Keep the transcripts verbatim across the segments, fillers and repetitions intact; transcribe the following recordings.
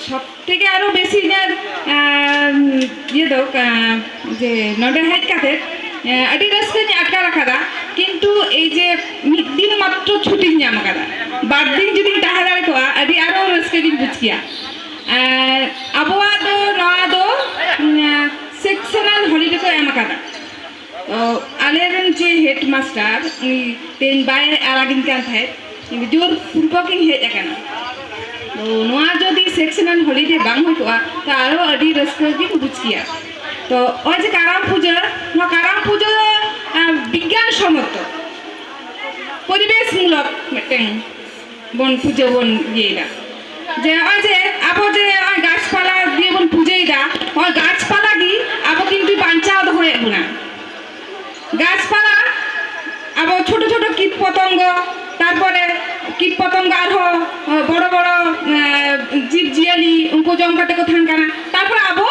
ᱥᱚᱵ ᱛᱷᱮᱠᱮ ᱟᱨᱚ ᱵᱮᱥᱤ ᱤᱧᱟᱹᱜ, ᱟᱸ, ᱤᱭᱟᱹ ᱫᱚ, ᱟᱸ, ᱡᱮ ᱱᱚᱰᱮ ᱦᱮᱡ ᱠᱟᱛᱮ, ᱟᱸ, ᱟᱹᱰᱤ ᱨᱟᱹᱥᱠᱟᱹᱧ ᱟᱴᱠᱟᱨ ᱟᱠᱟᱫᱟ᱾ ᱠᱤᱱᱛᱩ ᱮᱭ ᱡᱮ ᱢᱤᱫ ᱫᱤᱱ ᱢᱟᱛᱨᱚ ᱪᱷᱩᱴᱤᱧ ᱧᱟᱢ ᱟᱠᱟᱫᱟ, ᱵᱟᱨ ᱫᱤᱱ ᱡᱩᱫᱤᱧ ᱛᱟᱦᱮᱸ ᱫᱟᱲᱮ ᱠᱚᱜᱼᱟ, ᱟᱹᱰᱤ ᱟᱨᱚ ᱨᱟᱹᱥᱠᱟᱹ ᱜᱤᱧ ᱵᱩᱡᱽ ᱠᱮᱭᱟ᱾ ᱟᱨ ᱟᱵᱚᱣᱟᱜ ᱫᱚ ᱱᱚᱣᱟ ᱫᱚ, ᱩᱸ, sectional holiday ᱠᱚ ᱮᱢ ᱟᱠᱟᱫᱟ᱾ ᱛᱚ ᱟᱞᱮ ᱨᱮᱱ ᱡᱮ headmaster, ᱩᱱᱤ ᱛᱮᱦᱮᱧ ᱵᱟᱭ ᱟᱲᱟᱜᱤᱧ ᱠᱟᱱ ᱛᱟᱦᱮᱸᱫ, ᱤᱧ ᱫᱚ ᱡᱳᱨ ᱯᱩᱨᱵᱚᱠ ᱤᱧ ᱦᱮᱡ ᱟᱠᱟᱱᱟ᱾ ᱛᱚ ᱱᱚᱣᱟ ᱡᱩᱫᱤ sectional holiday ᱵᱟᱝ ᱦᱩᱭ ᱠᱚᱜᱼᱟ, ᱛᱚ ᱟᱨᱚ ᱟᱹᱰᱤ ᱨᱟᱹᱥᱠᱟᱹ ᱜᱤᱧ ᱵᱩᱡᱽ ᱠᱮᱭᱟ᱾ ᱛᱚ ᱱᱚᱜᱼᱚᱭ ᱡᱮ ᱠᱟᱨᱟᱢ ᱯᱩᱡᱟᱹ, ᱱᱚᱣᱟ ᱠᱟᱨᱟᱢ ᱯᱩᱡᱟᱹ ᱫᱚ, ᱟᱸ, ᱵᱤᱜᱽᱜᱟᱱ ᱥᱚᱢᱢᱚᱛᱚ, ᱯᱚᱨᱤᱵᱮᱥ ᱢᱩᱞᱚᱠ ᱢᱤᱫᱴᱮᱱ ᱵᱚᱱ ᱯᱩᱡᱟᱹ ᱵᱚᱱ ᱤᱭᱟᱹᱭᱮᱫᱟ᱾ ᱡᱮ ᱱᱚᱜᱼᱚᱭ ᱡᱮ ᱟᱵᱚ ᱡᱮ ᱱᱚᱜᱼᱚᱭ ᱜᱟᱪᱷᱯᱟᱞᱟ ᱫᱤᱭᱮ ᱵᱚᱱ ᱯᱩᱡᱟᱹᱭᱮᱫᱟ, ᱱᱚᱜᱼᱚᱭ ᱜᱟᱪᱷᱯᱟᱞᱟ ᱜᱮ ᱟᱵᱚ ᱠᱤᱱᱛᱩ ᱵᱟᱧᱪᱟᱣ ᱫᱚᱦᱚᱭᱮᱫ ᱵᱚᱱᱟ᱾ ᱜᱟᱪᱷᱯᱟᱞᱟ ᱟᱵᱚ ᱪᱷᱳᱴᱳ ᱪᱷᱳᱴᱳ ᱠᱤᱴ ᱯᱚᱛᱚᱝᱜᱚ, ᱛᱟᱨᱯᱚᱨᱮ ᱠᱤᱴ ᱯᱚᱛᱚᱝᱜᱚ ᱟᱨᱦᱚᱸ ᱵᱚᱲᱚ ᱵᱚᱲᱚ, ᱮ, ᱡᱤᱵᱽ ᱡᱤᱭᱟᱹᱞᱤ ᱩᱱᱠᱩ ᱡᱚᱢ ᱠᱟᱛᱮ ᱠᱚ ᱛᱟᱦᱮᱱ ᱠᱟᱱᱟ᱾ ᱛᱟᱨᱯᱚᱨᱮ ᱟᱵᱚ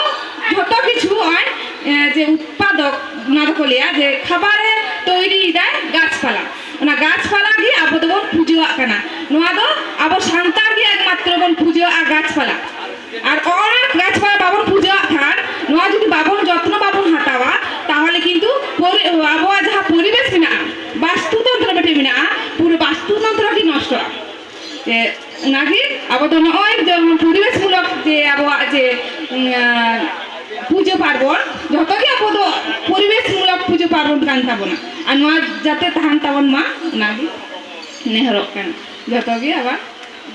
ᱡᱷᱚᱛᱚ ᱠᱤᱪᱷᱩ ᱱᱚᱜᱼᱚᱭ, ᱮ, ᱡᱮ ᱩᱛᱯᱟᱫᱚᱠ, ᱚᱱᱟ ᱫᱚᱠᱚ ᱞᱟᱹᱭᱟ ᱡᱮ ᱠᱷᱟᱵᱟᱨᱮ ᱛᱚᱭᱨᱤᱭᱮᱫᱟᱭ ᱜᱟᱪᱷᱯᱟᱞᱟ᱾ ᱚᱱᱟ ᱜᱟᱪᱷᱯᱟᱞᱟ ᱜᱮ ᱟᱵᱚ ᱫᱚᱵᱚᱱ ᱯᱩᱡᱟᱹᱣᱟᱜ ᱠᱟᱱᱟ᱾ ᱱᱚᱣᱟ ᱫᱚ ᱟᱵᱚ ᱥᱟᱱᱛᱟᱲ ᱜᱮ ᱮᱠᱢᱟᱛᱨᱚ ᱵᱚᱱ ᱯᱩᱡᱟᱹᱣᱟᱜᱼᱟ ᱜᱟᱪᱷᱯᱟᱞᱟ᱾ ᱟᱨ ᱚᱱᱟ ᱜᱟᱪᱷᱯᱟᱞᱟ ᱵᱟᱵᱚᱱ ᱯᱩᱡᱟᱹᱣᱟᱜ ᱠᱷᱟᱱ, ᱱᱚᱣᱟ ᱡᱩᱫᱤ ᱵᱟᱵᱚᱱ ᱡᱚᱛᱱᱚ ᱵᱟᱵᱚᱱ ᱦᱟᱛᱟᱣᱟ, ᱛᱟᱦᱚᱞᱮ ᱠᱤᱱᱛᱩ ᱯᱚᱨᱤ-, ᱟᱵᱚᱣᱟᱜ ᱡᱟᱦᱟᱸ ᱯᱚᱨᱤᱵᱮᱥ ᱢᱮᱱᱟᱜᱼᱟ, ᱵᱟᱥᱛᱩᱛᱚᱱᱛᱨᱚ ᱢᱤᱫᱴᱮᱱ ᱢᱮᱱᱟᱜᱼᱟ, ᱯᱩᱨᱟᱹ ᱵᱟᱥᱛᱩᱛᱚᱱᱛᱨᱚ ᱜᱮ ᱱᱚᱥᱴᱚᱜᱼᱟ᱾ ᱡᱮ ᱚᱱᱟᱜᱮ ᱟᱵᱚ ᱫᱚ ᱱᱚᱜᱼᱚᱭ ᱡᱮᱢᱚᱱ ᱯᱚᱨᱤᱵᱮᱥ ᱢᱩᱞᱚᱠ ᱡᱮ ᱟᱵᱚᱣᱟᱜ ᱡᱮ, ᱩᱸ, ᱟᱸ, ᱯᱩᱡᱟᱹ ᱯᱟᱨᱵᱚᱱ, ᱡᱷᱚᱛᱚ ᱜᱮ ᱟᱵᱚ ᱫᱚ ᱯᱚᱨᱤᱵᱮᱥ ᱢᱩᱞᱚᱠ ᱯᱩᱡᱟᱹ ᱯᱟᱨᱵᱚᱱ ᱠᱟᱱ ᱛᱟᱵᱚᱱᱟ᱾ ᱟᱨ ᱱᱚᱣᱟ ᱡᱟᱛᱮ ᱛᱟᱦᱮᱱ ᱛᱟᱵᱚᱱ ᱢᱟ, ᱚᱱᱟᱜᱮ ᱱᱮᱦᱚᱨᱚᱜ ᱠᱟᱱᱟ᱾ ᱡᱷᱚᱛᱚ ᱜᱮ ᱟᱵᱟᱨ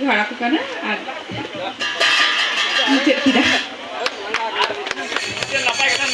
ᱡᱚᱦᱟᱨ ᱟᱠᱚ ᱠᱟᱱᱟ ᱟᱨ ᱢᱩᱪᱟᱹᱫ ᱠᱮᱫᱟ᱾